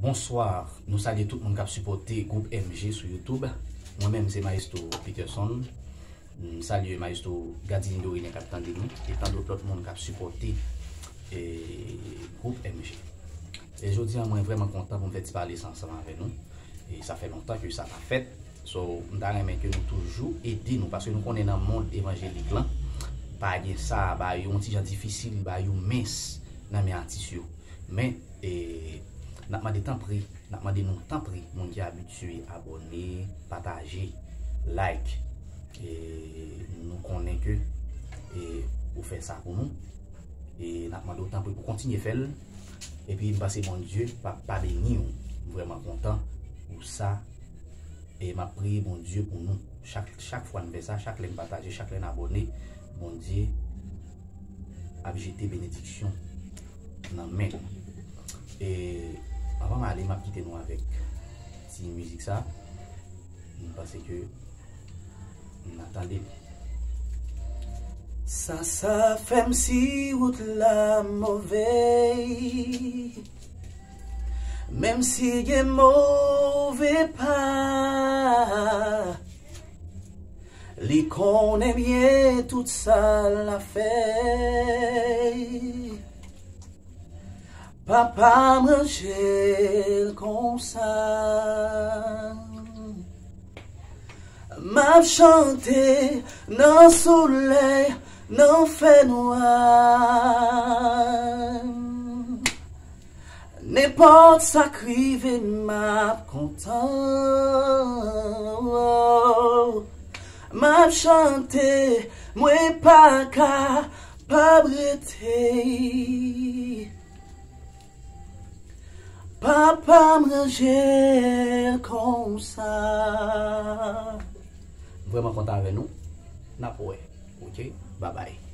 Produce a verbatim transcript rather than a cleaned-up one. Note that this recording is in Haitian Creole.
Bonsoir. Nou salye tout moun k ap sipòte gwoup M G sou YouTube. Mwen menm se Maestro Peterson. M salye Maestro Gadini Dorine k ap tande nou e tan dòt lòt moun k ap sipòte e, gwoup M G. E jodi a, mwen vrèman kontan pou m fè ti pale sa ansanm avè nou. E sa fè lontan ke sa pa fèt. So, m ta renmen ke nou toujou ede nou, paske nou konnen nan mond evanjelik lan, pa gen sa, bagay yo yon ti jan difisil, bagay yo mens nan men atis yo. Men, e, n ap mande tanpri, n ap mande nou tanpri, moun ki abitye abòne, pataje, like, e, nou konnen ke e, ou fè sa pou nou. E n ap mande w tanpri pou kontinye fè l. Epi m panse Bondye p ap pa beni w. M vrèman kontan pou sa. E m ap priye Bondye pou nou. Chak, chak fwa n fè sa, chak lè n pataje, chak lè n abòne, Bondye ap jete benediksyon nan men nou. E anvan m ale, m ap kite nou avèk ti mizik sa. M panse ke n ap tande l. Sa, sa fè m si wout la move. Menm si gen move pa, li konnen byen tout sa l ap fè. Papa m ranje l konsa. M ap chante nan solèy, nan fènwa. Nenpòt sa k rive, m ap kontan. M ap chante, mwen pa ka pa rete. Papa m ranje l konsa. M vrèman kontan avè nou. N ap wè. Oke? Babay.